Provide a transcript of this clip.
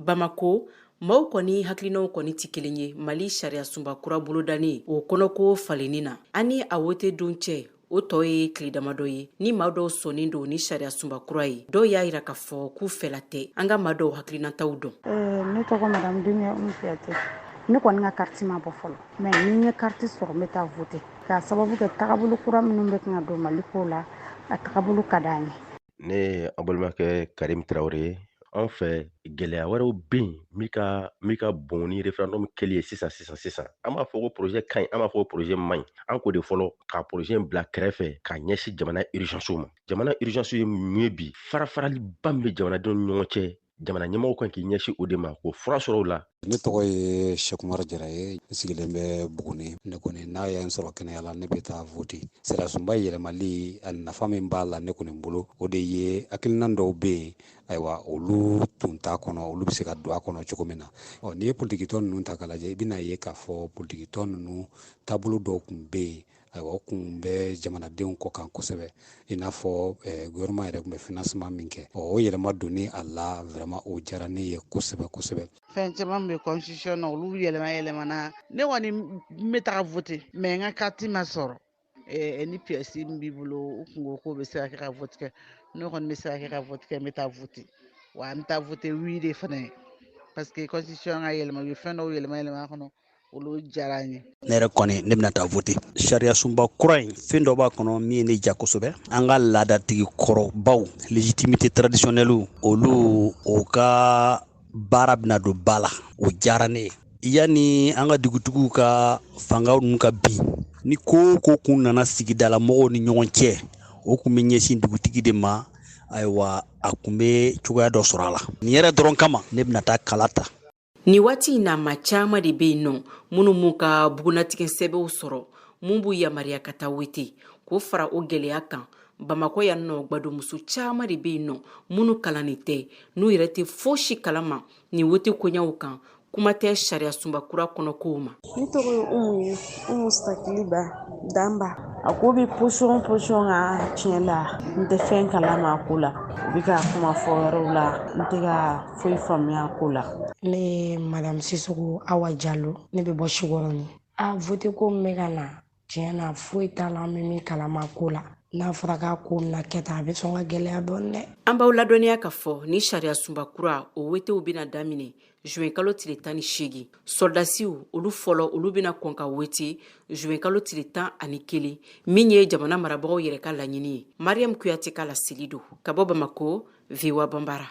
Bamako, maaw kɔni hakilinaw kɔni tɛ kelen ye Mali sariyasunba kura bolodanen o kɔnɔko falenni na. Ani a wote don cɛ, o tɔ ye tile damadɔ ye. Ni maa dɔw sɔnnen don ni sariyasunba kura ye, dɔw y'a yira k'a fɔ k'u fɛla tɛ. An ka maa dɔw hakilinataw dɔn. Ne tɔgɔ madame Dunia Umu Kuyate. Ne kɔni ka carte ma bɔ fɔlɔ, mais ni n ye carte sɔrɔ, n bɛ taa voter, k'a sababu kɛ tagabolo kura minnu bɛ kan ka don Mali ko la, a tagabolo ka d'an ye. Ne ye an balimakɛ Karim Tarawele ye. Anw fɛ, gɛlɛya wɛrɛw bɛ yen min ka bon ni référendum kɛli ye sisan sisan sisan. An b'a fɔ ko projet ka ɲi, an b'a fɔ ko projet man ɲi. An k'o de fɔlɔ ka projet in bila kɛrɛfɛ ka ɲɛsin jamana urgence ma. Jamana urgence ye mun ye bi? Farafaraliba min bɛ jamanadenw ni ɲɔgɔn cɛ, jamana ɲɛmɔgɔw kan k'i ɲɛsin o de ma k'o fura sɔrɔ o la. Ne tɔgɔ ye Sɛkumar Jara ye, n sigilen bɛ Buguni. Ne kɔni, n'a ye n sɔrɔ kɛnɛya la, ne bɛ taa voter. Sariyasunba yɛlɛmali, a nafa min b'a la ne kɔni bolo, o de ye hakilina dɔw bɛ yen, ayiwa, olu tun t'a kɔnɔ, olu bɛ se ka don a kɔnɔ cogo min na. Ɔ, n'i ye politikitɔn ninnu ta k'a lajɛ, i bɛna ye k'a fɔ politikitɔn ninnu taabolo dɔw tun bɛ yen, ayiwa, o kun bɛ jamanadenw kɔ kan kosɛbɛ, i n'a fɔ gouvernement yɛrɛ tun bɛ financement min kɛ. Ɔ, o yɛlɛma donni a la, vraiment, o diyara ne ye kosɛbɛ kosɛbɛ. Fɛn caman bɛ constitution na, olu yɛlɛma yɛlɛmana. Ne kɔni n bɛ taga voter, mais n ka carte ma sɔrɔ. Ni pièce min b'i bolo, u kun ko k'o bɛ se ka kɛ ka vote kɛ. Ne kɔni bɛ se ka kɛ ka vote kɛ, n bɛ taa voter. Wa n bɛ taa voter oui de fana ye, parce que constitution ka yɛlɛma, u ye fɛn dɔw yɛlɛma yɛlɛma a kɔnɔ, olu diyara n ye. Ne yɛrɛ kɔni, ne bɛna taa voter. Sariyasunba kura in, fɛn dɔ b'a kɔnɔ min ye ne ja kosɛbɛ. An ka laadatigi kɔrɔbaw, légitimité traditionnelle, olu o ka baara bɛna don ba la, o diyara ne ye. Yanni an ka dugutigiw ka fangaw ninnu ka bin, ni ko o ko kun nana sigidala mɔgɔw ni ɲɔgɔn cɛ, o kun bɛ ɲɛsin dugutigi de ma. Ayiwa, a kun bɛ cogoya dɔ sɔrɔ a la. Nin yɛrɛ dɔrɔn kama, ne bɛna taa kala ta. Nin waati in na, maa caman de bɛ yen nɔ minnu m'u ka bugunatigɛ sɛbɛnw sɔrɔ mun b'u yamaruya ka taa wote. K'o fara o gɛlɛya kan, Bamakɔ yan nɔ, gbadomuso caman de bɛ yen nɔ minnu kalannen tɛ, n'u yɛrɛ tɛ fosi kalama nin wote koɲɛw kan, kuma tɛ sariya sunba kura kɔnɔ kow ma. Ne tɔgɔ ye Umu ye, Umu Sakiliba Danba. A ko bɛ position position kan, tiɲɛ la, n tɛ fɛn kalama a ko la. U bɛ ka kuma fɔ yɔrɔw la, n tɛ ka foyi faamuya a ko la. Ne ye madame Sisoko Awa Jalo, ne bɛ bɔ Sikɔrɔni. A vote ko min bɛ ka na, tiɲɛ na, foyi t'a la an bɛ min kalama a ko la. N'a fɔra k'a ko bɛna kɛ tan, a bɛ sɔn ka gɛlɛya dɔɔni dɛ. An b'aw ladɔnniya k'a fɔ ni sariya sunba kura o wotew bɛna daminɛ juin kalo tile 18. Sɔrɔdasiw, olu fɔlɔ, olu bɛna kɔn ka wote juin kalo tile 11, min ye jamana marabagaw yɛrɛ ka laɲini ye. Mariam Kuyate ka laseli don ka bɔ Bamako, VOA Banbara.